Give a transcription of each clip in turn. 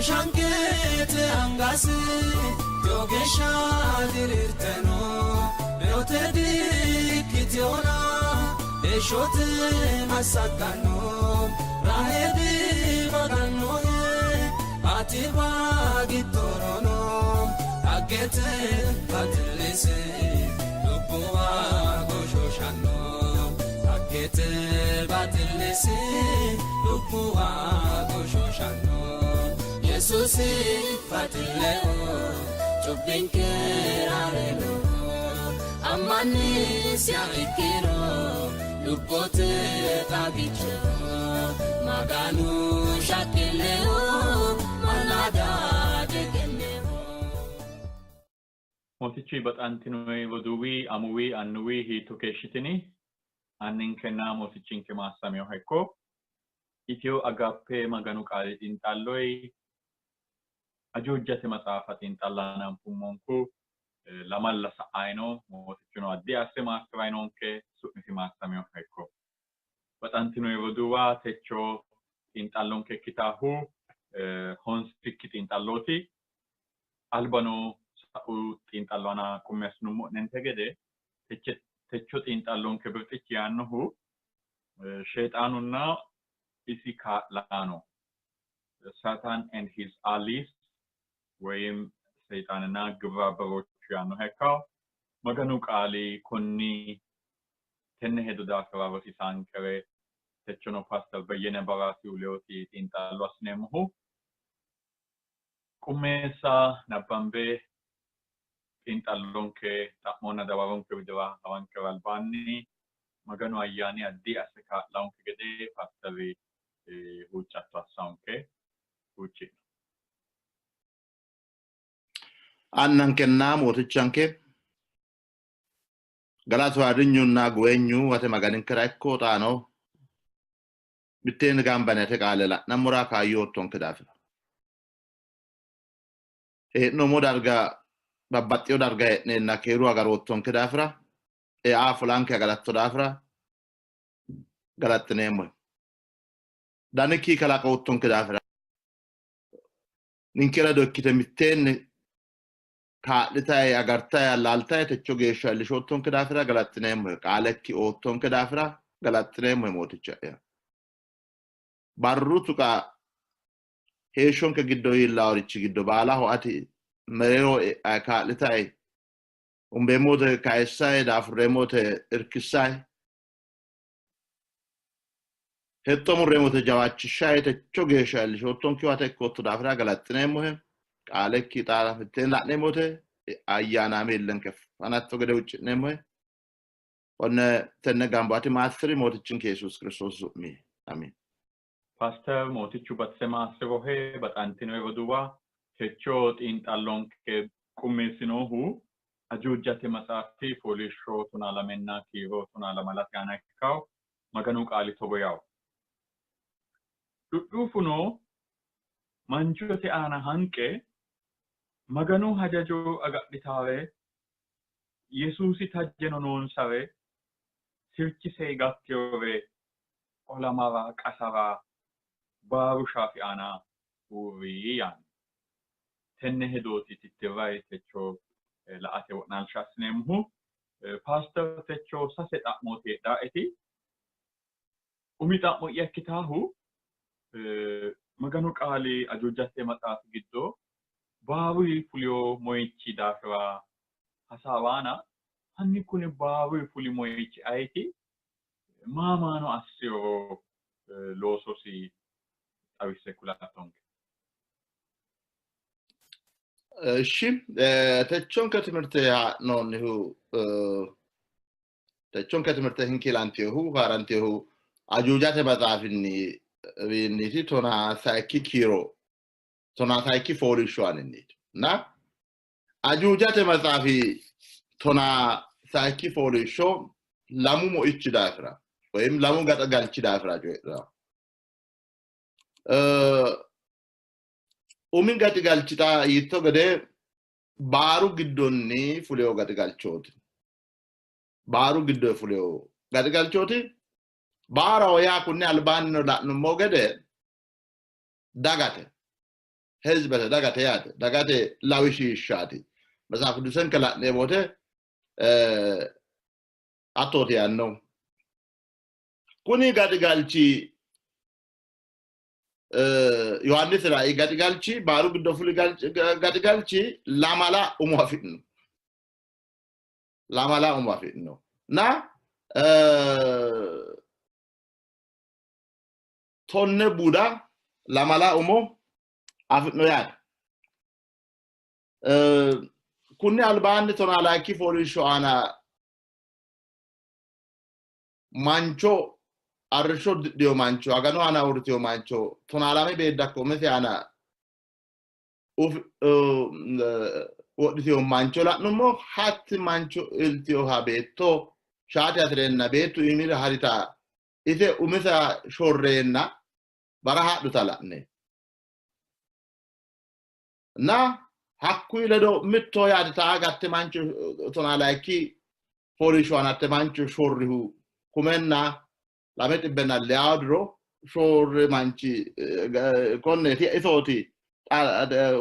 Shooshanqete angasi lowo geeshsha diriirte no, reyote diikkitinona heeshshote massagganno. Raaheeli magannohe atiwa giddorono, dhaggete baxillisi lubbuwa goshooshanno. Dhaggete baxillisi lubbuwa goshooshanno. Yesuusi baxilleho cubbinkera reyinoho. Ammannisiha ikkiro lubbote xagichoho. Maganu shaqqilleho mallaada diegenninoho. Mootichu baxantinoyi roduuwi, amuwi, annuwi hiitto keeshshitini? Anninkenna Mootichinke maassaminoha ikko. Itiyo Agape Maganu Qaali xiinxalloyi Ajuujate maxaafa xiinxalla hananfummonku lamalla sa'ayino. Mootichuno addi asse maassi'rayinonke, su'misi maassaminoha ikko. Baxantinoyi roduuwa, techo xiinxallonke ikkitaahu honsikki xiinxallooti. Albano sa'u xiinxallo aana qummi assinummo'nente gede techo xiinxallonke birxichi yaannohu Sheexaanunna isi kaa'laano, Satan and his allies, woyim Seexaanina ግብረ አበሮቹ yaannoha ikkanno. Maganu qaali konni tenne hedo daafira rosiisaankere techono Paaster Beyyene Baraasihu ledooti xiinxallo assineemmohu. Qummeessa nabbambe xiinxallonke xa'monna dawaronke widira hawankera albaanni Maganu ayyaani addi asse kaa'laonke gede Paasteri huuccatto assaonke huucci'no. Annankenna Mootichanke galatu ayirrinyunna guweenyu ate Maganinkera ikko, xaano mitteenni gamba yine ate qaale la'nammora kaayyo oottonke daafira. Hee'noommo darga babbaxxino darga hee'neenna keeru agaroottonke daafira, ea fulanke agaratto daafira galaxxineemmohe. Danikki kalaqoottonke daafira ninke ledo ikkite mitteenni kaa'litayi, agartayi, allaaltayi techo geeshsha iillishoottonke daafira galaxxineemmohe. Qaalekki oottonke daafira galaxxineemmohe Mooticha'ya. Barru tuqa heeshshonke giddo iillaarichi giddo baalaho ati mereero e'ayi kaa'litayi, umbeemmo wote kayissayi, daafurreemmo wote irkissayi, hexxo murreemmo wote jawaachishshayi techo geeshsha iillishoottonkehu ate ikkootto daafira galaxxineemmohe. Qaalekki xaara mitteen la'neemmo wote ayyaanaame illenke fanatto gede huucci'neemmohe. Konne tenne gambo ati maassi'ri Mootichinke Yesuusi Kiristoosi su'mi. Amiin. Paaster Mootichu batise maassi'rohe. Baxantinoyi roduuwa, techo xiinxallonke qummeessinohu Ajuujate maxaafi fooliishsho tonaa lamenna kiiro tonaa lamalate aana ikkawo. Maganu qaali togo yawo. Dhudhuufuno manchote aana hanqe Maganu hajajo agadhitaare Yesuusi tajeno noonsare sirchise gattewore olamara qasara baaru shaafi aana uurri yaanno. Tenne hedooti tittirrayi techo la''ate wo'naalsha assineemmohu. Paaster techo sase xa'mooti heedhaaeti. Umi xa'mo'ya ikkitaahu Maganu qaali Ajuujate maxaafi giddo baaruyi fuliyo moyichi daafira hasaawaana, hanni kuni baaruyi fuli moyichi ayeti? Maa maano assiyoro loososi xawisse kulattonke. እሺ techonke timirte haa'noonnihu techonke timirte hinkiilantehu haarantehu Ajuujate maxaafinni wiinniiti tonaa sayikki kiiro tonaa sayikki fooliishsho aaninniiti na Ajuujate maxaafi tonaa sayikki fooliishsho lamu moichi daafira woyim lamu gaxigalchi daafira coyi'ranno. Umi gaxigalchi xa yiitto gede baaru giddonni fulino gaxigalchooti. Baaru giddo fulino gaxigalchooti. Baaraho yaa kunni albaannino la'nummo gede dagate. ህዝበተ dagate yaate dagate lawishshaati መጽሐፍ ቅዱስን la'neemmo wote hattooti yaanno. Kuni gaxigalchi Yohaannis ra'i gaxigalchi baaru giddo fuli gaxigalchi lamala umo afi'no. Lamala umo afi'no. Na tonne buuda lamala umo afi'no yaate. Kunni albaanni tonaa layinki fooliishsho aana mancho arrishsho uddidhino mancho aganu aana uurritino mancho tonaa lame beeddakko umise aana wodhitino mancho la'nummo. Hatti mancho iltinoha beetto shaate hasi'reenna beettu iimira harita ise umise shorreenna bara hadhuta la'ne na hakkuyi ledo mitto yaate taa gatte mancho tonaa layinki fooliishsho aana hatte mancho shorrihu kumenna lame xibbenna leyaa diro shorri manchi konneeti isooti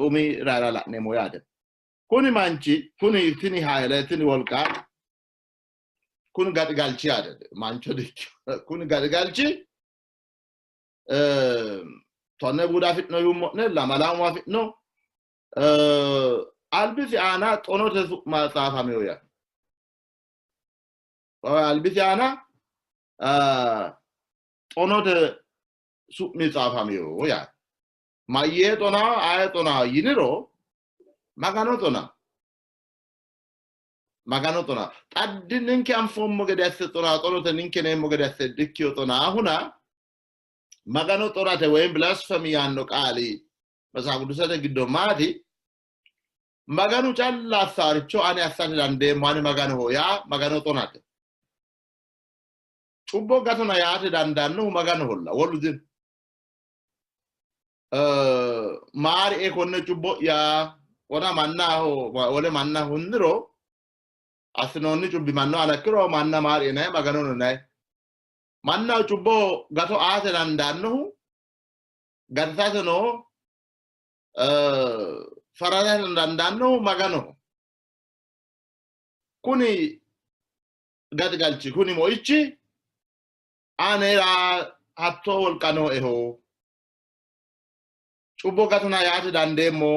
umi raara la'neemmo yaate. Kuni manchi kuni tini hayle tini wolqa kuni gaxigalchi yaate mancho dikkino. Kuni gaxigalchi tonne buuda afi'no yuummo'ne lamala umo afi'no albisi aana xonote su'ma tsaafamino yaate. Albisi aana xonote su'mi tsaafamino yaate. Mayyee xonaa aye xonaa yiniro Magano xonaa. Magano xonaa. Xaddi ninke anfoommo gede asse xonaa xonote ninke neemmo gede asse dikkino xonaahuna Magano xonate woyim blasphemy yaanno qaali መጽሐፍ ቅዱስete giddo maati? Maganu calla assaaricho ani assate dandeemmo ani Maganoho yaa Magano xonate. Cubbo gatona yaate dandaannohu Maganoholla wolu dino. Maarie konne cubbo'ya wona mannaho wole manna hunniro assinoonni cubbi mannu aana ikkiro manna maarie yinayi Maganono yinayi. Mannaho cubbo gato aate dandaannohu gatisateno faradate dandaannohu Maganoho. Kuni gaxigalchi kuni moichi anera hattoo wolqa nooeho cubbo gatona yaate dandeemmo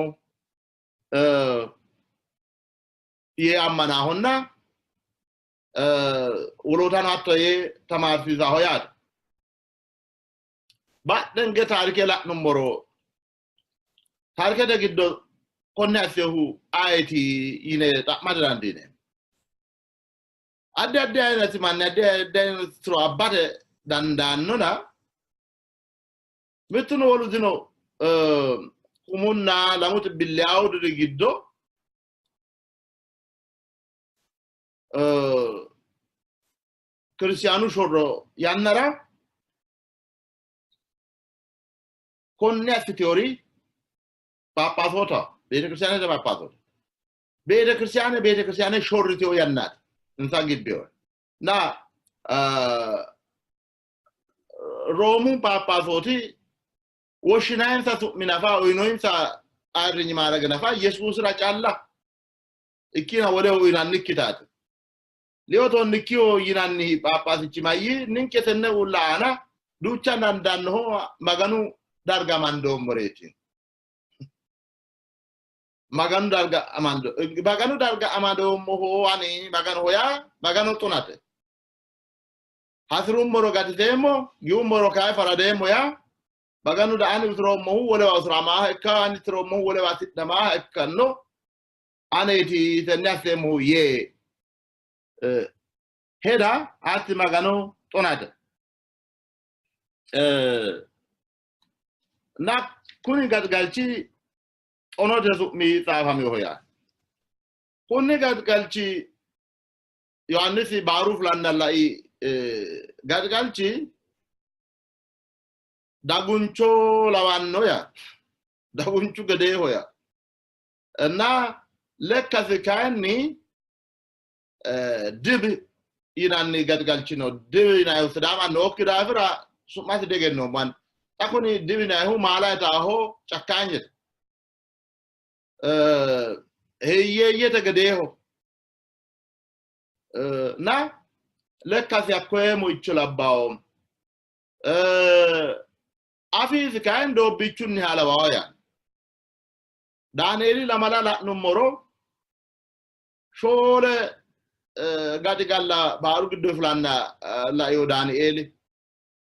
yee ammanaahonna wolootano hatto yee tamaarsiisaho yaate. Badhenge taarike la'nummoro taarikete giddo konne assinohu ayeeti yine xa'mate dandiineemmo. Addi addi ayinati manni addi addi ayinati tiro abbate dandaannona mittuno wolu dino kumunna lamu xibbi leyawu diri giddo kiristiyaanu shorro yannara konne assiteori ጳጳሶታ ቤተክርስቲያነ ጳጳሶታ ቤተክርስቲያነ ቤተክርስቲያነ shorriteo yannaati insa gibbeyo እና Roomu ጳጳሶቲ woshshinayinsa su'mi nafa uyinoyinsa ayirrinyi maarage nafa Yesuusira calla ikkina woleho uyinannikkitaati. Leo tonnikkiho yinanni ጳጳsichi mayyi ninke tenne uulla aana duucha dandaannoho Maganu darga amandoommoreeti. Maganu darga amando Maganu darga amadoommoho ani Maganoho yaa Magano xonate. Hasirummoro gatiseemmo giwummoro kayi faradeemmo yaa Maganu ani usuroommohu wolewa usuramaaha ikka ani tiroommohu wolewa tidhamaaha ikkanno aneeti tenne asseemmohu yee heda hatti Magano xonate. እና kuni gaxigalchi xonote su'mi tsaafaminoho yaate. Kunni gaxigalchi Yohaannisi baaru fulanna lai gaxigalchi daguncho lawanno yaate. Dagunchu gedeeho yaate. እና lekkasi kayinni dib yinanni gaxigalchi no. Dib yinannihu Sidaama nookki daafira su'masi diegennoommo ani. Xa kuni dib yinannihu maala itaaho cakkaanyete. Hiyyeeyyete gedeeho na lekkasi hakkoye moicho labbawo afiisi kayinni doobbiichunniha lawawo yaanno. Daanieeli lamala la'nummoro 4 gaxigalla baaru giddo fulanna laino Daanieeli.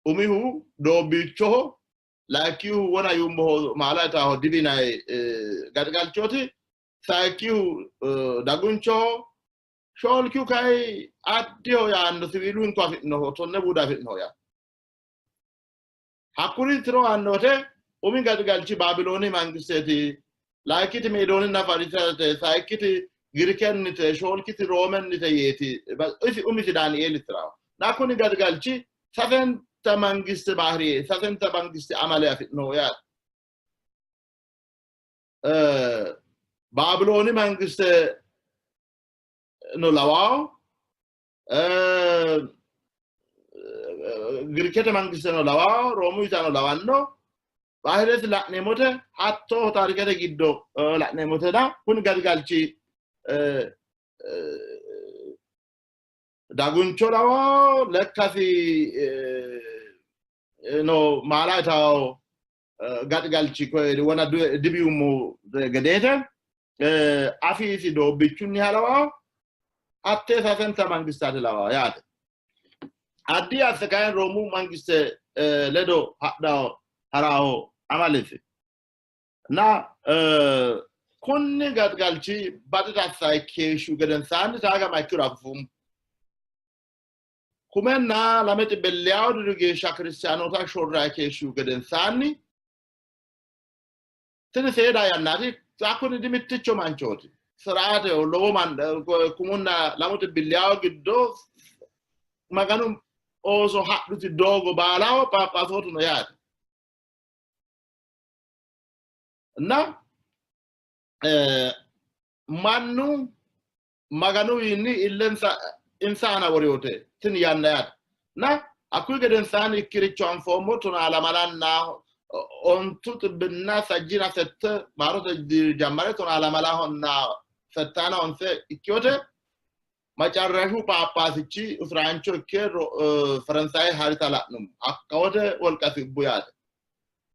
Umihu doobbiichoho, layinkihu wona yuummoho maala itaaho dibi yinanni gaxigalchooti, sayikkihu dagunchoho, shoolkihu kayi addiho yaanno siwiilu hinko afi'noho 10 buuda afi'noho yaanno. Hakkuri tiro aannote umi gaxigalchi Baabilooni mangisteeti, layikkiti Meedooninna Farisete, sayikkiti Girikennite, shoolkiti Roomennite yeeti isi umisi Daanieeli tirawo. Na kuni gaxigalchi sasenta mangiste bahiri, sasenta mangiste amale afi'noho yaate. Baabilooni mangiste no lawawo, Girikete mangiste no lawawo, Roomu yitano lawanno. Bahiresi la'neemmote hatto taarikete giddo la'neemmotena kuni gaxigalchi daguncho lawawo, lekkasi no maala itawo gaxigalchi wona dibiyummo gedeete afiisi doobbichunniha lawawo, hattee sasenta mangistaate lawawo yaate. Addi asse kayinni Roomu mangiste ledo hadhawo haraho amalesi. Na kunni gaxigalchi baxita assai keeshshu gedensaanni taaga mayikkiro anfummo. 1200 diri geeshsha kiristaanoota shorrai keeshshu gedensaanni tini seeda yannaati. Hakkunni dimitticho manchooti. Siraateho lowo 1200 giddo Maganu ooso hadhuti doogo baalaho phaaphaasootu no yaate. Na mannu Maganuwiinni illensa insa aana woriyote tini yanna yaate. Na hakkuyi gedensaanni ikkiricho anfoommo 1268 maarote diri jammare 1259 ikkiyote macarrashu phaaphaasichi usuraancho ikke Faransaye harita la'nummo. Hakkawote wolqasi ubbu yaate.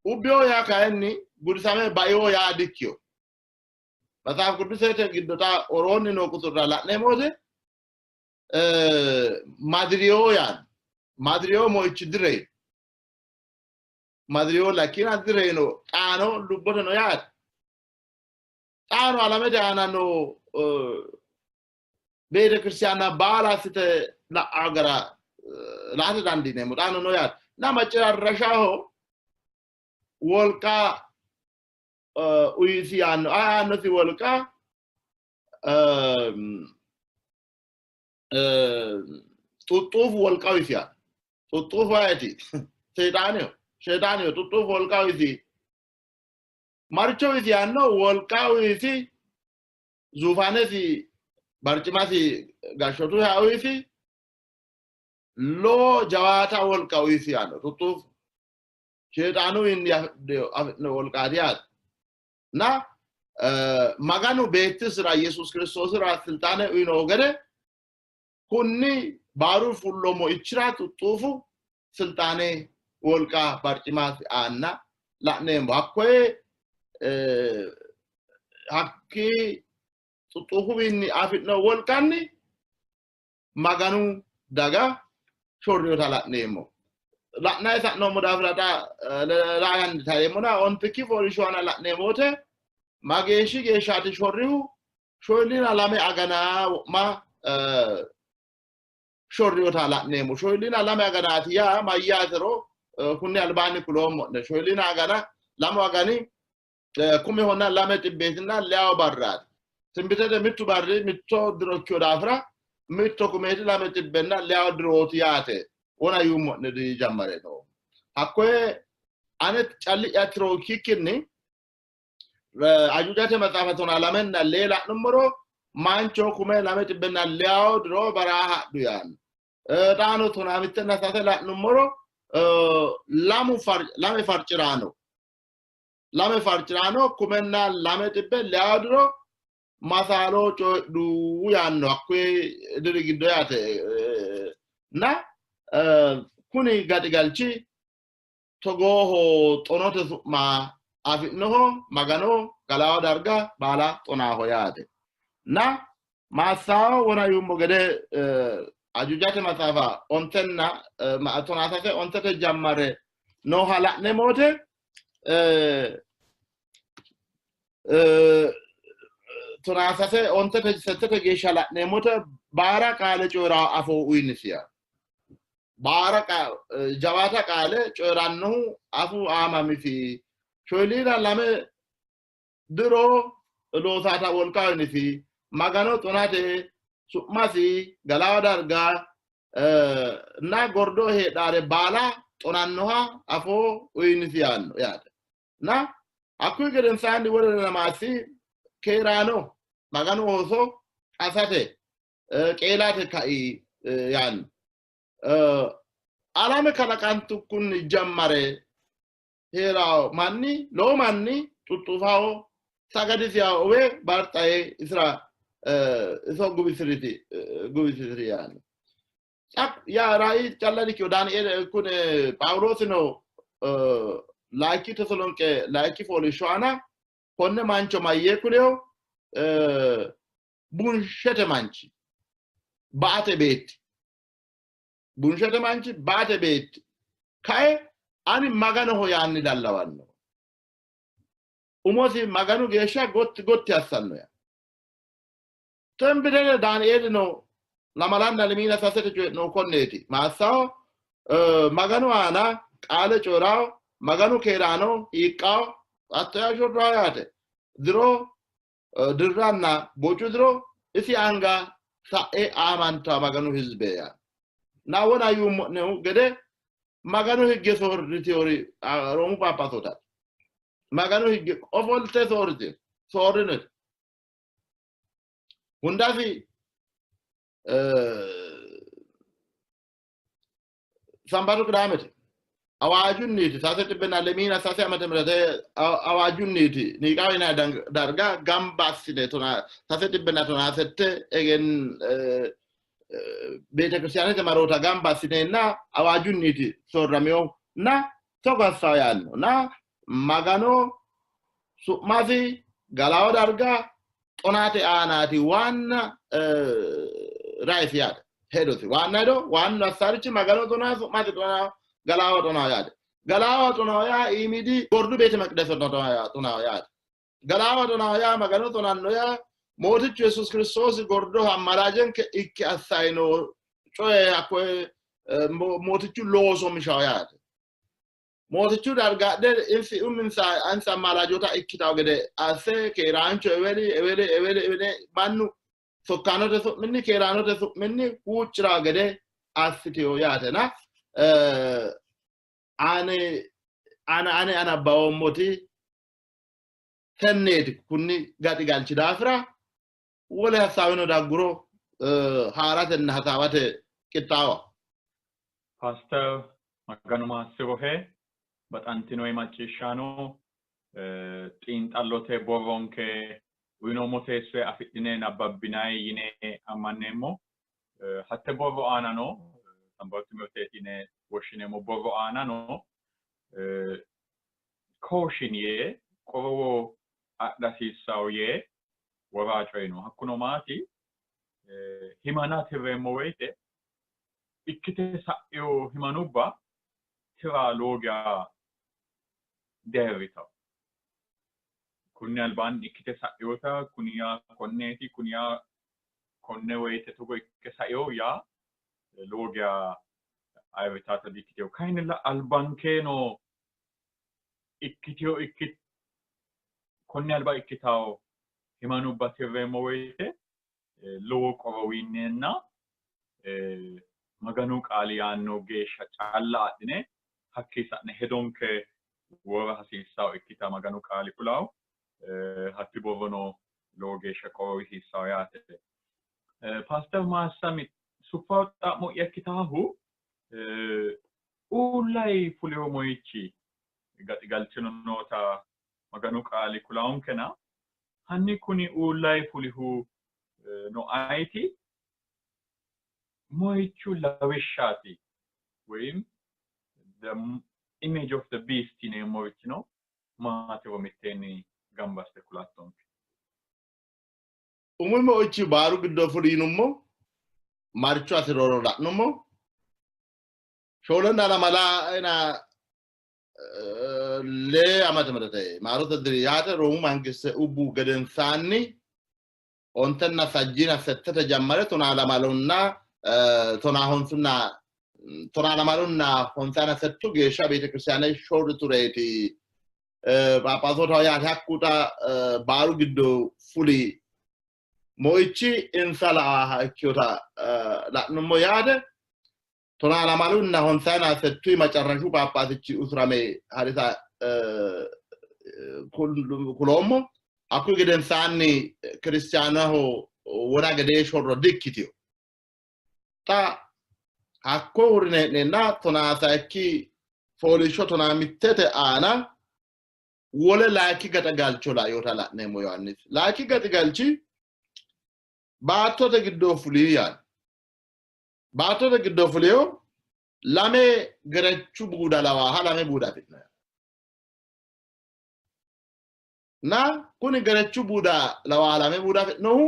Ubbiyo yaa kayinni gudisame baiyo yaa dikkiyo. Maxaafu Qidusete giddo xa woroonni noo quxurra la'neemmo wote madiriyo yaanno. Madiriyo moichi direyino. Madiriyo lakkina direyino xaano lubbote no yaate. Xaano alamete aana noo beetekiristiyaanna baala assite la'aa gara la'ate dandiineemmo. Xaano no yaate. Na maccarrashaho wolqa uyisi yaanno. Ayi aannosi wolqa xuxxuufu wolqa uyisi yaanno. Xuxxuufu ayeti? Sheexaaneho. Sheexaaneho xuxxuufu wolqa uyisi. Maricho uyisi yaanno? Wolqa uyisi, zuufaanesi barcimasi gashshootuha uyisi, lowo jawaata wolqa uyisi yaanno. Xuxxuufu Sheexaanuwiinni afi'no wolqaati yaate. Na Maganu beettisira Yesuus Kiristoosira silxaane uyino gede kunni baaru fullo moichira xuxxuufu silxaane wolqa barcimasi aanna la'neemmo. Hakkoye hakki xuxxuufuwiinni afi'no wolqanni Maganu daga shorrinota la'neemmo. La'nayi sa'noommo daafira xa la'anni tayeemmona ontikki fooliishsho aana la'neemmo wote mageeshshi geeshshaati shorrihu? 42 agana wo'ma shorrinota la'neemmo. 42 aganaati yaa mayyaatero kunni albaanni kuloommo'ne. 42 agana lamu agani 1250 barraati. Tinbitete mittu barri mitto diro ikkino daafira 1200 dirooti yaate. Wona yuummo'ne dijammare no. Hakkoye ane calli'ya tiro ikkikkinni Ajuujate maxaafa 24 la'nummoro mancho 2200 diro baraa hadhu yaanno. Xaano 13 la'nummoro lame farciraano. lame farciraano 1200 diro masaalo coyidhu yaanno hakkuyi diri giddo yaate. Na kuni gaxigalchi togooho xonote su'ma afi'noho Magano galaawa darga baala xonaaho yaate. Na maassawo wona yuummo gede Ajujate maxaafa 13 ontete jammare nooha la'neemmo wote 13 ontete settete geeshsha la'neemmote baara qaale coyi'raa afoo uyinisiya. Baara jawaata qaale coyi'rannohu afuu aamamisi. Shoyiliina 2 diro loosaata wolqa uyinisi. Magano xonate su'masi galaawa darga na gordo heedhaare baala xonannoha afoo uyinisi yaanno yaate. Na hakkuyi gedensaanni wole namaasi keeraano Maganu ooso qasate qeelate kai yaanno. Alame kalaqantukkunni jammare hee'rawo manni lowo manni xuxxufawo sagadisiya owe barxaye isira iso guwisiriti guwisiri yaanno. Yaa rayi calla dikkiyo Daanieel kune Phaawuloosino layikki Teselonqe layikki fooliishsho aana konne mancho mayyee kuleyo bunshete manchi ba'ate beetti bunshete manchi ba'ate beetti kae ani Maganoho yaanni lallawanno umosi Maganu geeshsha gotti gotti assanno yaa. Tenbitete Daanieelino 23 coyi'nohu konneeti. Maassaho Maganu aana qaale coyi'rawo Maganu keeraano hiiqqawo hatto yaa shorrawo yaate. Diro dirranna bocu diro isi anga sa'e aamanta Maganu hizbe yaa. Na wona yuummo'nehu gede Maganu higge soorriteori Roomu Phaaphaasootaati. Maganu higge ofolte soorrite soorrinote. Hundasi Sambatu Qidaamete awaajunniiti 323 ዓመተ ምህረት awaajunniiti Niiqaawi yinanni darga gamba assine 318 egen beetekiristiyaanete maroota gamba assineenna awaajunniiti soorraminohu na togo assawo yaanno na Magano su'masi galaawa darga xonaate aanaati waanna raisi yaate hedosi waanna hedo waannu assaarichi Magano xonaa su'masi xonaa galaawa xonaa yaate. Galaawa xonaa yaa iimidi gordu beete meqdese xonaa yaate. Galaawa xonaa yaa Magano xonanno yaa Mootichu Yesuus Kiristoosi gordoho ammalaajenke ikke assayino coye hakkoye Mootichu looso mishawo yaate. Mootichu darga adhe insi uminsa insa ammalaajoota ikkitawo gede asse keeraancho eweli eweli eweli eweli mannu sokkaanote su'minni keeraanote su'minni huuccirawo gede assiteyo yaatena. Ane ane ane anabbawoommoti tenneeti kunni gaxigalchi daafira wole hasaawino dagguro haaratenna hasaawate qixxaawa. Paaster Maganu maassirohe baxantinoi macciishshaano xiinxallote borronke uyinoommo teesse afidhine nabbabbinai yine ammanneemmo. Hatte borro aanano Sambatu timirteeti yine woshshineemmo borro aanano caution yee qorowo adha hasiissawo yee woraa coyi no. Hakkuno maati? Himana tirreemmo woyite ikkite sa'ino himanubba tira lowo geya diayirritawo. Kunni albaanni ikkite sa'inota kuni yaa konneeti kuni yaa konne woyite togo ikke saino yaa lowo geya ayirritaata dikkitino. Kayinnilla albankeno ikkitino konni alba ikkitawo himanubba tirreemmo woyite lowo qorowinninna Maganu qaali yaanno geeshsha calla adhine hakkii sa'ne hedonke wora hasiissawo ikkita Maganu qaali kulawo hatti borrono lowo geeshsha qorowisiissawo yaate. Paaster Maassami suffawo xa'mo'ya ikkitaahu uullayi fulino moyichi gaxigalchino noota Maganu qaali kulaankena hanni kuni uullayi fulihu no ayiti moyichu lawishshaati ወይም the image of the beast yineemmorichino maatiro mitteenni gamba assite kulattonke. Umi moichi baaru giddo fuli yinummo marcho asiroro la'nummo shoolenna lamala ina lee amate madate maarote diri yaate Roomu mangiste ubbu gedensaanni ontenna sajjina settete jammare tonaa lamalunna tonaa honsunna tonaa lamalunna honsana settu geeshsha beetekiristiyaane shorritureeti. Phaaphaasootaho yaate hakkuxa baaru giddo fuli moichi insa la'aaha ikkinota la'nummo yaate. Tonaa lamalunna honsana settu macarrashu phaaphaasichi usurame harisa kuloommo. Hakkuyi gedensaanni kiristiyaanaho wona gedee shorro dikkitino. Xa hakko uurrine hee'neenna tonaa sayikki fooliishsho tonaa mittete aana wole layinki gaxigalcho lainota la'neemmo Yohaannisi. Layinki gaxigalchi baattote giddo fuli yaanno. Baattote giddo fuliyo lame gerechu buuda lawaaha lame buuda afi'no. Na kuni gerechu buuda lawaaha lame buuda afi'nohu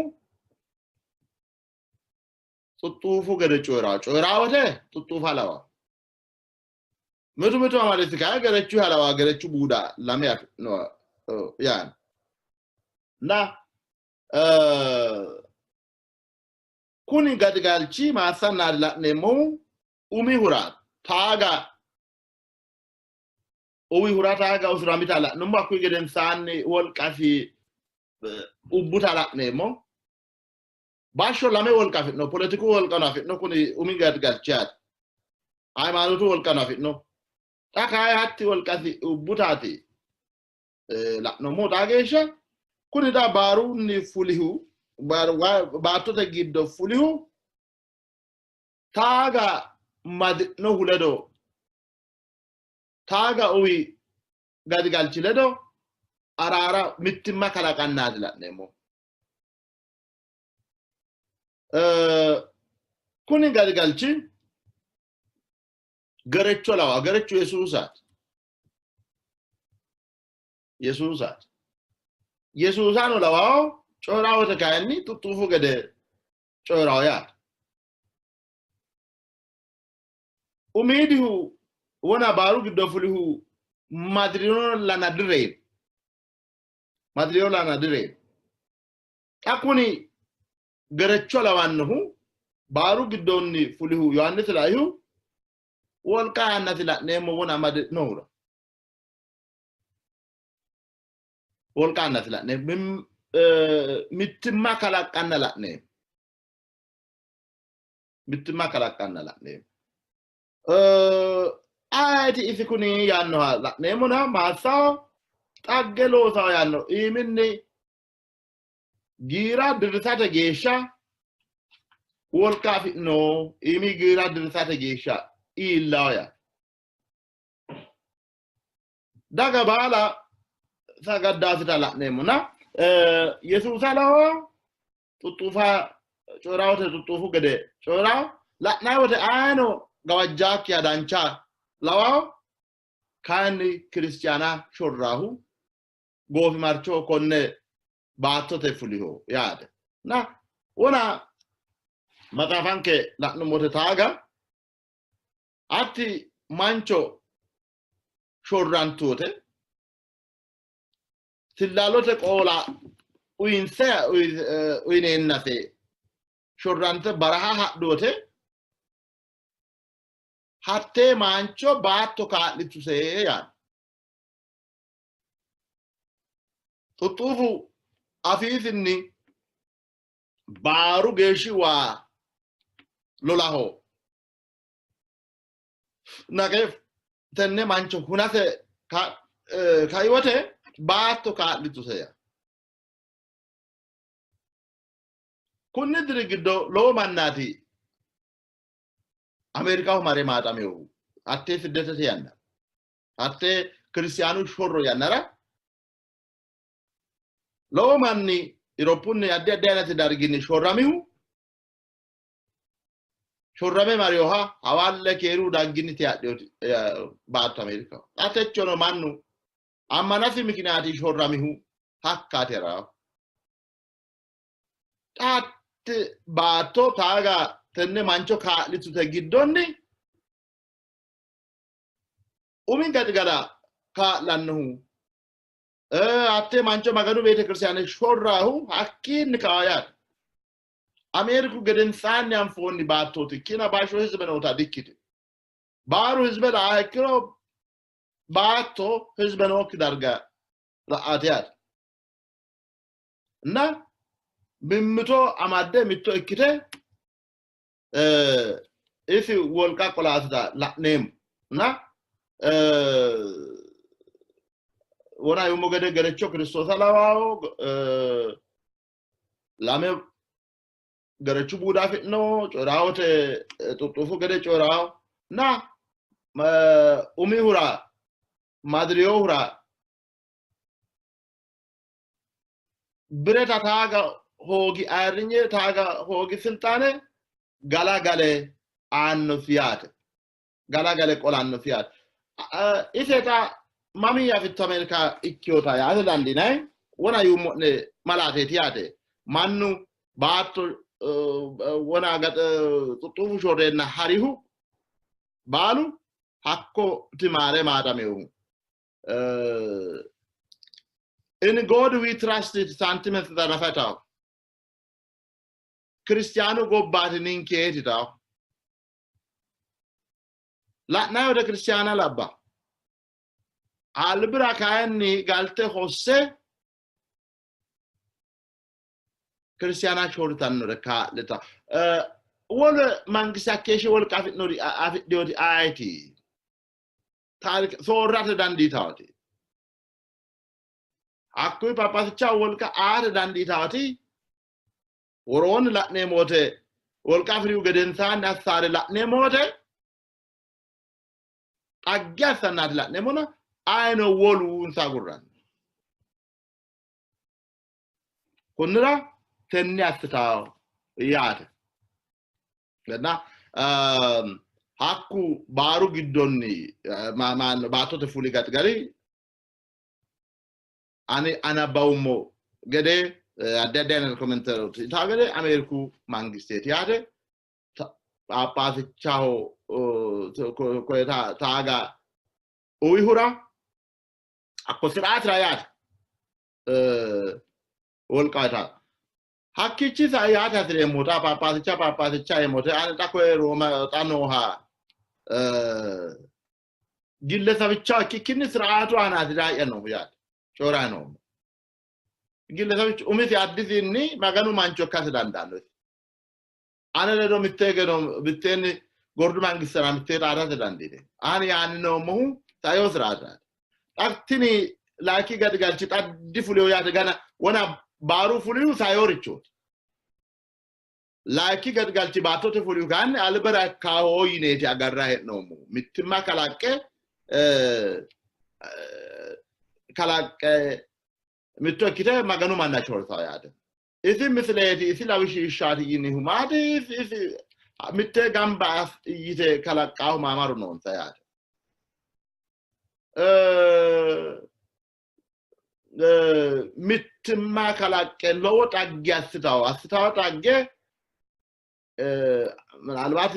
xuxuufu gede coyi'rawo. Coyi'raa wote xuxuufa lawawo. Mitu mitu amadesi kayi gerechu lawaa gerechu buuda lame afi'no yaanno. Na kuni gaxigalchi maassannaati la'neemmohu umihura taaga umihura taaga usuramita la'nummo. Hakkuyi gedensaanni wolqasi ubbuta la'neemmo. Bashsho lame wolqa afi'no, poletiku wolqano afi'no, kuni umi gaxigalchi yaate. Hayimaanotu wolqano afi'no. Xa kayi hatti wolqasi ubbutaati la'nummo xaa geeshsha. Kuni xa baarunni fulihu baattote giddo fulihu taaga madi'nohu ledo taaga uwi gaxigalchi ledo araara mittimma kalaqannaati la'neemmo. Kuni gaxigalchi gerecho lawa. Gerechu Yesuusaati. Yesuusaati. Yesuusano lawawo coyi'raa wote kayinni xuxuufu gede coyi'rawo yaate. Umiidihu wona baaru giddo fulihu madirino lana direyino. Madirino lana direyino. Xa kuni gerecho lawannohu baaru giddonni fulihu Yohaannisi laihu wolqa aannasi la'neemmo wona amadinohura. Wolqa aannasi la'neemmo. Mittimma kalaqqanna la'neemmo. Mittimma kalaqqanna la'neemmo. Ayeti isi kuni yaannoha la'neemmona maassaho xagge loosaho yaanno iiminni giira dirrisate geeshsha wolqa afi'no iimi giira dirrisate geeshsha iillaho yaate. Daga baala sagaddaasita la'neemmona Yesuusa lawo xuxuufa coyi'raa wote xuxuufu gede coyi'raa la'nanni wote ayino gawajjaakkiha dancha lawaho kayinni kiristiyaana shorraahu goofimarcho konne baattote fuliho yaate. Na wona maxaafanke la'nummote taaga hatti mancho shorrantuote sillaalote qoola uyinse uyineennase shorrante baraha hadhuwote hattee mancho baatto kaa'lituse yaanno. Xuxuufu afiisinni baaru geeshshi waa lolaho naqe tenne mancho hunase kaiwote baatto kaa'lituse yaa. Kunni diri giddo lowo mannaati Ameerikaho mare maaxaminohu hattee siddetete yannara hattee kiristiyaanu shorro yannara Lowo manni Europunni addi addi aynati darginni shorramihu shorrame marinoha hawalle keeru daggini adhinooti baatto Ameerikaho. Xa techono mannu ammanasi mikinaati shorramihu hakkaati harawo. Xa baatto taaga tenne mancho kaa'litute giddonni umi gaxigala kaa'lannohu hatte mancho Maganu beetekiristiyaane shorraahu hakkiinni kawa yaate. Ameeriku gedensaanni anfoonni baattooti ikkina baasho hizbe noota dikkite. Baaru hizbe la'a ikkiro baatto hizbe nookki darga la'ate yaate. እና mimmito amadde mitto ikkite isi wolqa qolaasita la'neemmo እና wona yummo gede gerecho Kiristoosa lawawo lame gerechu buuda afidhino coyrawote xuxufu gede coyrawo እና umihura madiriyohura bireta taaga hoogi ayirrinye taaga hoogi silxaane galagale aannosi yaate galagale qolannosi yaate ise xa mami afitto Ameerika ikkiyota yaate dandiinay wona yuummo'ne malaateeti yaate mannu baatto wona xuxufu shorreenna harihu baalu hakko timaare maaxamehu In God we trust sentiment nafatawo ክርስቲያኑ gobbaati ninkeeti tawo la'nayi wote ክርስቲያና labba albira kayinni galte hosse ክርስቲያና shortannore kaa'lita wole mangiste hakkeeshshi wolqa afidhinoti ayeeti soorrate dandiitaati hakkuyi phaaphaasicha wolqa aate dandiitaati woroonni la'neemmo wote wolqa afirihu gedensaanni assaare la'neemmo wote xagge assannaati la'neemmona ayino wolu insa agurranni konnira tenne assitawo yaate እና hakku baaru giddonni baattote fuli gaxigari ani anabbawummo gede addi addi ayinati komenterooti ita gede Ameeriku mangisteeti yaate phaaphaasichaho taaga uwihura hakko siraatira yaate wolqa ita hakkichi sai yaate hasireemmo xa phaaphaasicha phaaphaasicha yeemmote ani xa koye Rooma xa nooha gillesabichaho ikkikkinni siraatu aanaati daa'ya noohu yaate coyi'rayi noommo gillesabichu umisi addisinni Maganu mancho ikkasi dandaanno ane ledo mitteenni gordu mangistera mittee xaadate dandiine ani yaanni noommohu sayo siraatiraati xa tini layinki gadigalchi xa difuliyo yaate gana wona baaru fulihu sayorichooti layinki gadigalchi baattote fulihu kayinni albira ikkaho yineeti agarra hee'noommohu mittimma kalaqqe kalaqqe mitto ikkite Maganu manna shortawo yaate isi misileeti isi lawishshaati yinihu maati isi mitte gamba yite kalaqqaahu maamaru noonsa yaate mittimma kalaqqe lowo xagge assitawo assitawo xagge ምናልባት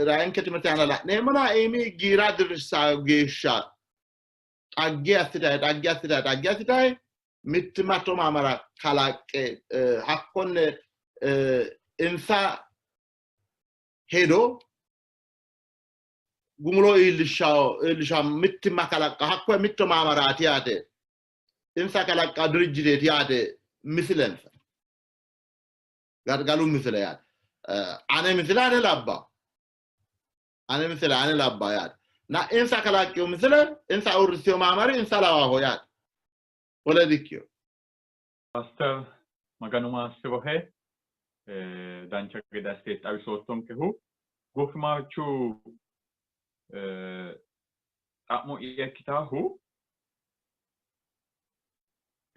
ራእይን ትምህርት aana la'neemmona iimi giira dirrissawo geeshsha xagge assitayi xagge assitayi xagge assitayi mittimma hatto maamara kalaqqe hakkonne insa hedo gumulo iillishshawo iillishshawo mittimma kalaqqa hakkoye mitto maamaraati yaate insa kalaqqa dirijjiteeti yaate misilensa gargalu misile yaate ane misile ane labba ane misile ane labba yaate na insa kalaqqeyo misile insa uurriseyo maamari insa lawaho yaate wole dikkiyo ፓስተር Maganu maassirohe dancha gede assite xawisoottonkehu goofimarchu xa'mo ikkitaahu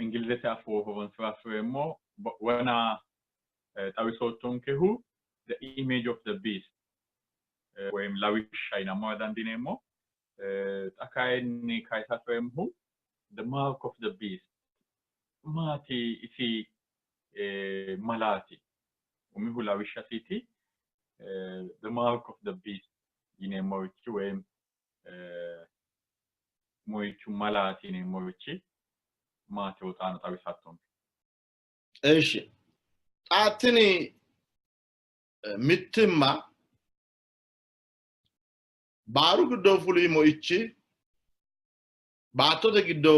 Ingilizete afoo horonsira hasireemmo wona xawisoottonkehu the image of the beast ወይም lawishsha yinammora dandiineemmo. Xa kayinni kayisa hasireemmohu the mark of the beast maati isi malaati? Umihu lawishshasiiti the mark of the beast yineemmorichi ወይም moyichu malaati yineemmorichi maatiro xaano xawisattonke. Eshi xa tini mittimma baaru giddo fuli moichi baattote giddo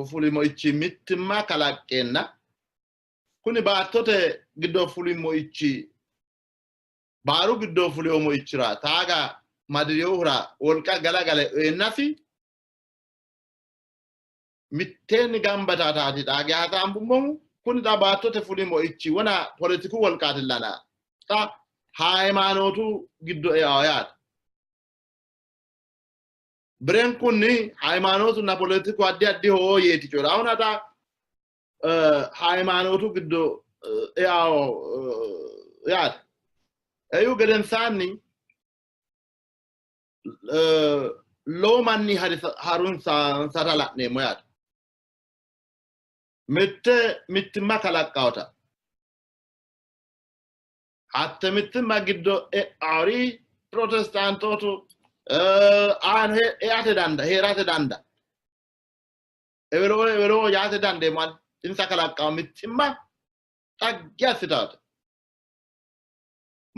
fuli moichi mittimma kalaqqeenna kuni baattote giddo fuli moichi baaru giddo fulino moichira taaga madirinohura wolqa galagale eennasi mitteenni gamba yitaataati xaage hasaambummohu. Kuni xa baattote fuli moichi wona poletiku wolqaatillana xa hayimaanootu giddo eao yaate. Birenkunni hayimaanootunna poletiku addi addiho yeeti coyi'ra. Wona xa hayimaanootu giddo eao yaate. Eihu gedensaanni lowo manni harunsansata la'neemmo yaate. Mitte mittimma kalaqqawota hatte mittimma giddo e'aori protestaantootu aano eate danda hee'rate danda eweloo eweloo yaate dandeemmo insa kalaqqawo mittimma dhagge assitaate.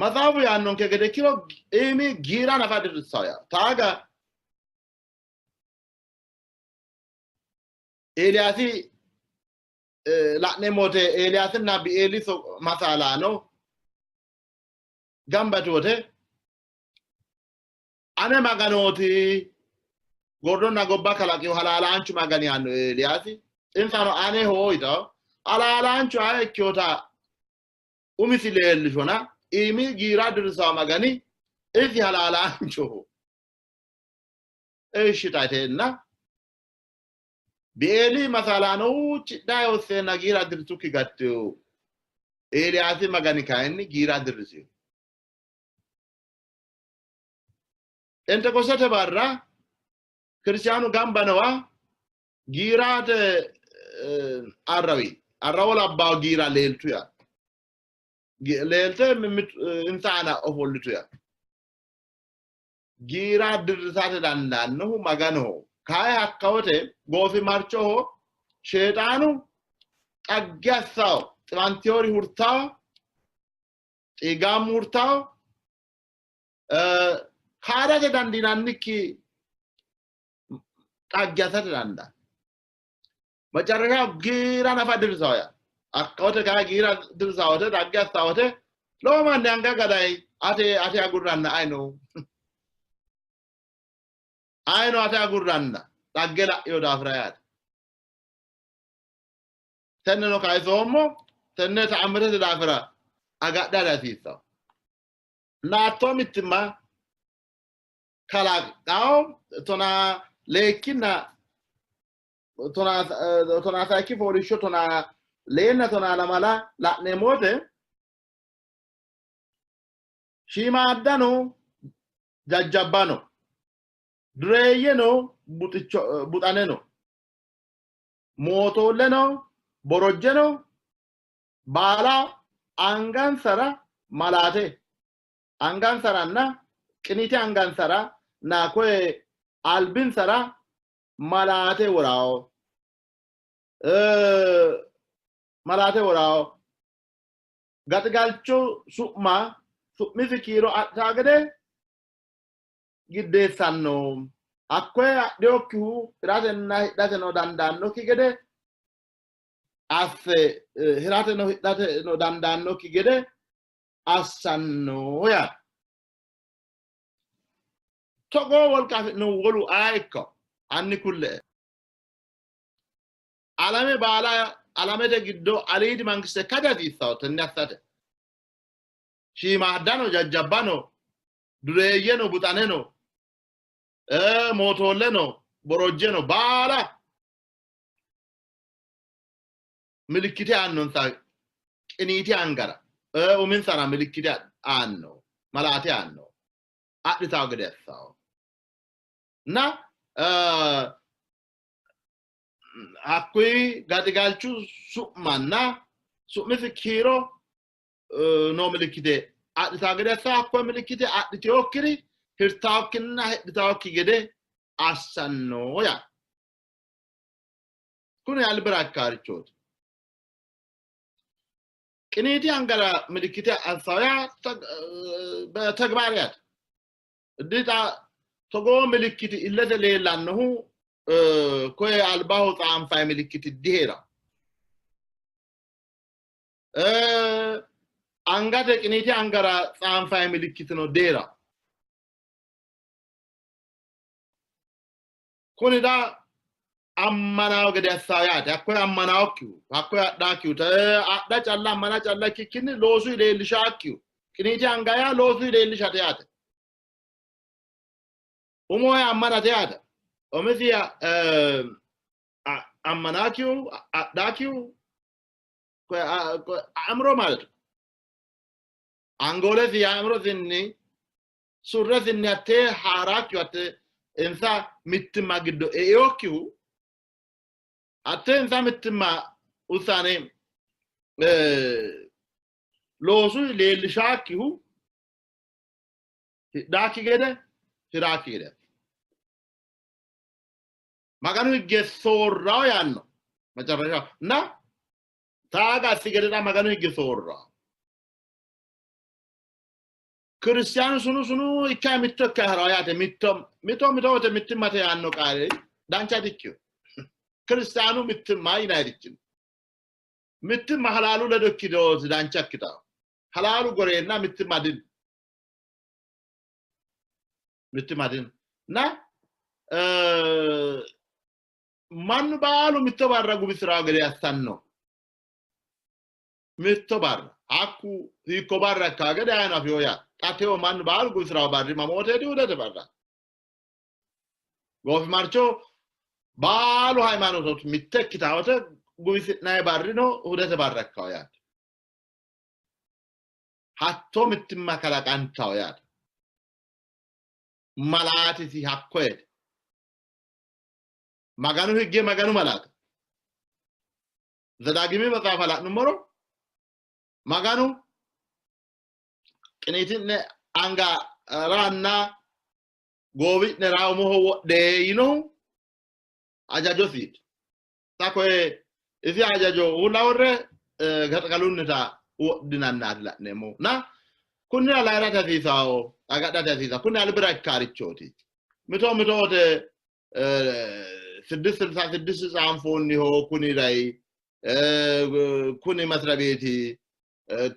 Maxaafu yaannonke gede ikkiro iimi giira nafa dirrissawo yaa taaga Eeliyaasi la'neemmo wote Eeliyaasinna Bieeli masaalaano gamba yitu wote ane Maganooti gordonna gobba kalaqihu halaalaanchu Magani yaanno Eeliyaasi. Insano aneho yitawo. Halaalaanchu aye ikkinota umisi leellishona iimi giira dirrisawo Magani isi halaalaanchoho. Ishshi xayiteenna Bieeli masaalaano huuccidhayi hosseenna giira dirritukki gattino. Eeliyaasi Magani kayinni giira dirrisino. Phenteqostete barra kiristaanu gamba nowa giirate arrawi arrawo labbaawo giira leeltu yaa leelte insa aana ofollitu yaa giira dirrisate dandaannohu Maganoho. Kayi hakkawote goofimarchoho Sheexaanu xagge assawo, xiwantewori hurtawo, xiigaammu hurtawo, kaadate dandiinannikki xagge assate dandaanno. Macarrashaho giira nafa dirrisawo yaa. Hakkawote kayi giira dirrisawo wote xagge assawo wote lowo manni anga gadayi ate ate agurranna ayino ayino ate agurranna xagge la'ino daafira yaate. Tenneno kayisoommo tenne ta'amirete daafira agadha dihasiissanno. Naattoo mittimma kalaqawo tonaa leekkinna tonaa sayikki fooliishsho tonaa leenna tonaa lamala la'neemmo wote shiimaaddano jajjabbano dureeyyeno buxaneno mootoolleno borojjeno baala angansara malaate angansaranna qiniite angansara na koye albinsara malaate worawo malaate worawo gaxigalchu su'ma su'misi kiiro adhitaa gede giddeessanno. Hakkoye adhinokkihu hiratenna hidhateno dandaannokki gede asse hirateno hidhateno dandaannokki gede assanno yaate. Togoo wolqa afi'nohu wolu aye ikko? Hanni kulle''e. Alame baala alamete giddo aliidi mangiste ikka dihasiissanno tenne assate. Shiimaaddano jajjabbano, dureeyyeno buxaneno, mootoolleno borojjeno baala Milikkite aannonsa qiniiti angara uminsara milikkite aanno malaate aanno adhitawo gede assawo እና hakkuyi gaxigalchu su'manna su'misi kiiro noo milikkite adhitawo gede assawo. Hakkoye milikkite adhiteyokkiri hirtawokkinna hidhitawokki gede assanno yaa. Kuni albira ikkaarichooti. Qiniiti angara milikkite assawo yaa በተግባር yaate. Dixa togoo milikkiti illete leellannohu koye albaho tsaanfayi milikkiti diheeranno. Angate qiniiti angara tsaanfayi milikkitino diheeranno. Kuni da ammanawo gede assawo yaate. Hakkoye ammanawokkihu hakkoye adhaakkihu adha calla ammana calla ikkikkinni loosuyi leellishaakkihu qiniiti anga yaa loosuyi leellishate yaate. Umohe ammanate yaate. Umisi ammanaakkihu adhaakkihu አእምሮ ማለት ነው። አንጎለሲ አእምሮsinni surresinni hattee haaraakkihu hatte insa mittimma giddo e'eyokkihu hatte insa mittimma ውሳኔ loosu leellishaakkihu hidhaakki gede hiraakki gede Maganu higge soorrawo yaanno መጨረሻው እና taaga assi gededha Maganu higge soorrawo. ክርስቲያኑ sunu sunu ikka mitto ikka harawo yaate. Mitto mito mito wote mittimmate yaanno qaale dancha dikkino. ክርስቲያኑ mittimma yinayirichi no. Mittimma halaalu ledo ikkitooti dancha ikkitawo. Halaalu goreenna mittimma dino. Mittimma dino. እና mannu baalu mitto barra guwisirawo gede assanno. Mitto barra hakku hiikko barra ikkawo gede ayino afewo yaate. Xa tewo mannu baalu guwisirawo barri mamooteeti? Hudete barra. Goofimarcho baalu hayimaanotooti mitte ikkitawote guwisi'nayi barrino hudete barra ikkawo yaate. Hattoo mittimma kalaqantawo yaate. Malaatisi hakkoyeeti. Maganu higge Maganu malaate. Zedaagimi maxaafa la'nummoro Maganu qiniiti'ne anga ranna goowi'nera umoho wodhe yinohu hajajosiiti. Xa koye isi hajajo uulla worre gaxigalunnita wodhinannaati la'neemmohu. Na kunnira layirate hasiisawo agadhate hasiisawo kuni albira ikkaarichooti. Mito mito wote 666 tsaanfoonniho kuni rayi kuni መስሪያ ቤቲ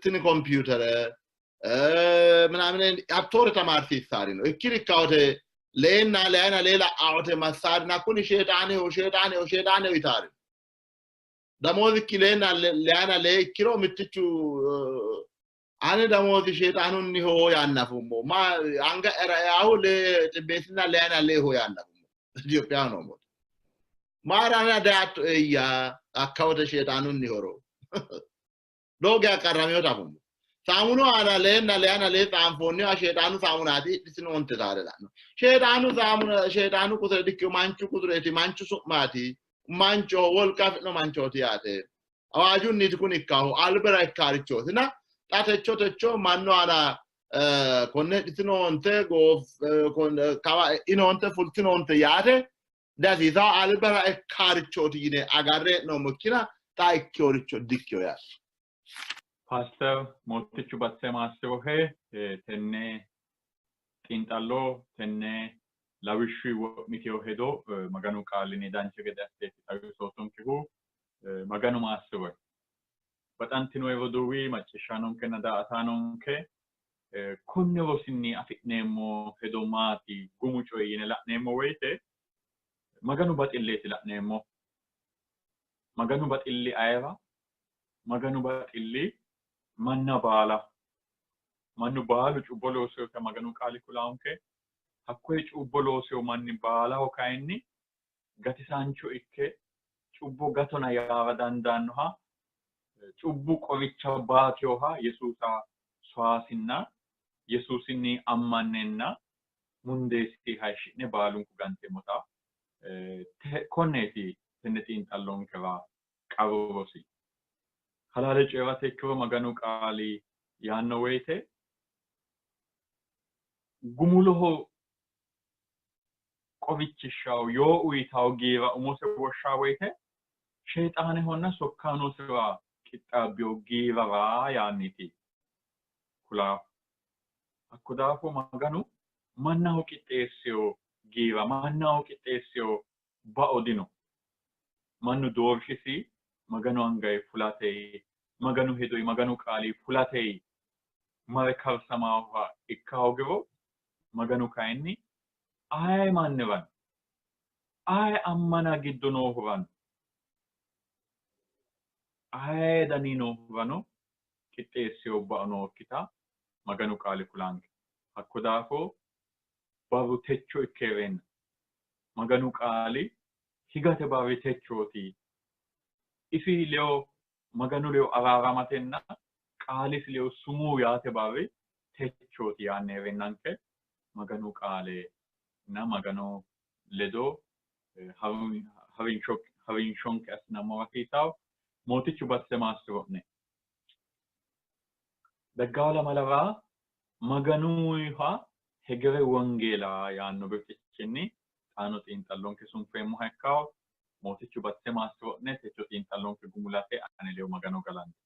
tini kompiutere ምናምን hattoore tamaarsiissaari no. Ikkiri ikkawote leenna leyana lee la'awote massaarina kuni sheexaaneho sheexaaneho sheexaaneho yitaari no. Damoozikki leenna leyana lee ikkiro mittichu ane damoozi sheexaanunniho yaanna afummo. Ma anga eraahu lee xibbeessinna leyana leeho yaanna afummo. Itophiyaho noommote. Maarana dayatto eyya hakkawote sheexaanunnihoro. Lowo geya qarrameyoota afummo. Saamunu aana leenna leyana lee tsaanfoonniha sheexaanu saamunaati hidhitinoonte taare la'no. Sheexaanu saamuna sheexaanu quxure dikkino manchu quxureeti manchu su'maati manchoho wolqa afi'no manchooti yaate. Awaajunniiti kuni ikkaahu albira ikkaarichooti na xa techo techo mannu aana konne hidhitinoonte kawa e'inoonte fultinoonte yaate dihasiisawo albira ikkaarichooti yine agarre hee'noommo ikkina xa ikkeyoricho dikkeyo yaate. ፓስተር mootichu basse maassirohe tenne xiinxallo tenne lawishshu wo'miteyo hedo Maganu qaalinni dancha gede asseeti xawisoottonkehu Maganu maassirohe. Baxantinoe roduuwi macciishshaanonkenna daa''ataanonke konne rosinni afi'neemmo hedo maati gumu coyi yine la'neemmo woyite Maganu baxilleeti la'neemmo. Maganu baxilli ayera? Maganu baxilli manna baala. Mannu baalu cubbo looseyota Maganu qaali kulaonke. Hakkoye cubbo looseyo manni baalaho kayinni gatisaancho ikke cubbo gatona yaara dandaannoha Cubbu qoricha baatinoha Yesuusa soyasinna Yesuusinni ammannenna mundeesi hayishshi'ne baalunku ganteemmota konneeti tenne xiinxallonkera qaru rosi. Halaale coyi'rate ikkiro Maganu qaali yaanno woyite gumuloho qorichishshawo yoo uyitawo giira umose woshshaa woyite Sheexaanehonna sokkaanosira qixxaabbino giirara yaanniiti kulaahu. Hakko daafo Maganu mannaho qixxeessino giira, mannaho qixxeessino bao dino. Mannu doorshisi Maganu angayi fulate, Maganu hedoyi, Maganu qaali fulate mare karsamaaha ikka hoogiro, Maganu kayinni aye mannirano, aye ammana giddo noohurano, aye dani noohurano qixxeessino bao nookkita Maganu qaali kulanke. Hakko daafo barru techo ikke hee'reenna Maganu qaali higate barri techooti. Isi ledo Maganu ledo araaramatenna qaalisi ledo sumuu yaate barri techooti yaanni hee'reennanke Maganu qaalenna Maganu ledo harinshonke assinammora hasiisawo. Mootichu batise maassiro'ne. Daggawo lamalara Maganuyiha hegere wongeela yaanno birxichinni xaano xiinxallonke sunfeemmoha ikkawo. Mootichu batise maassiro'ne. Techo xiinxallonke gumulate ane ledo Magano galanto.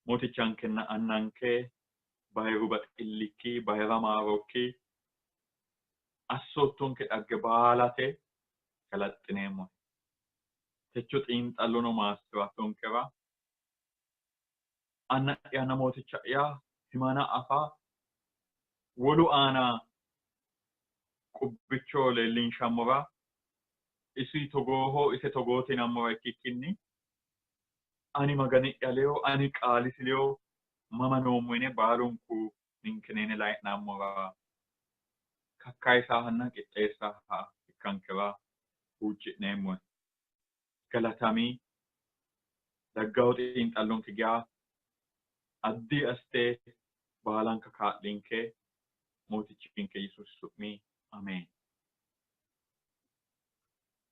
Mootichankenna annanke bayiru baxillikki, bayira maarokki, assoottonke dhagge baalate galaxxineemmohe. Techo xiinxallono maassi'rattonkera anna'yanna mooticha'ya himana afa wolu aana qubbicho leellinshammora isi togooho ise togoote yinammora ikkikkinni ani Magani'ya ledo ani qaalisi ledo mama noommo yine baalunku ninkeneene layi'nammora kakkayisahanna qixxeessaha ikkankera huucci'neemmohe. Galatami daggawo xiinxallonke geya addi assite baalanka kaa'linke Mootichinke Yesuusi su'mi ameen.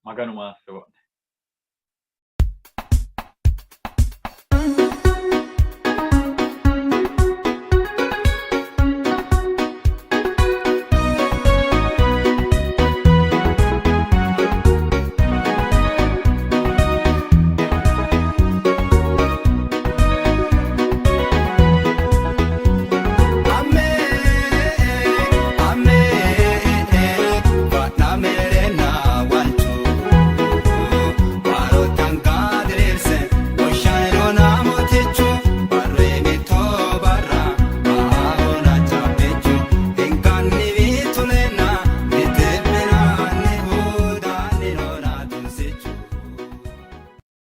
Maganu maassiro'ne.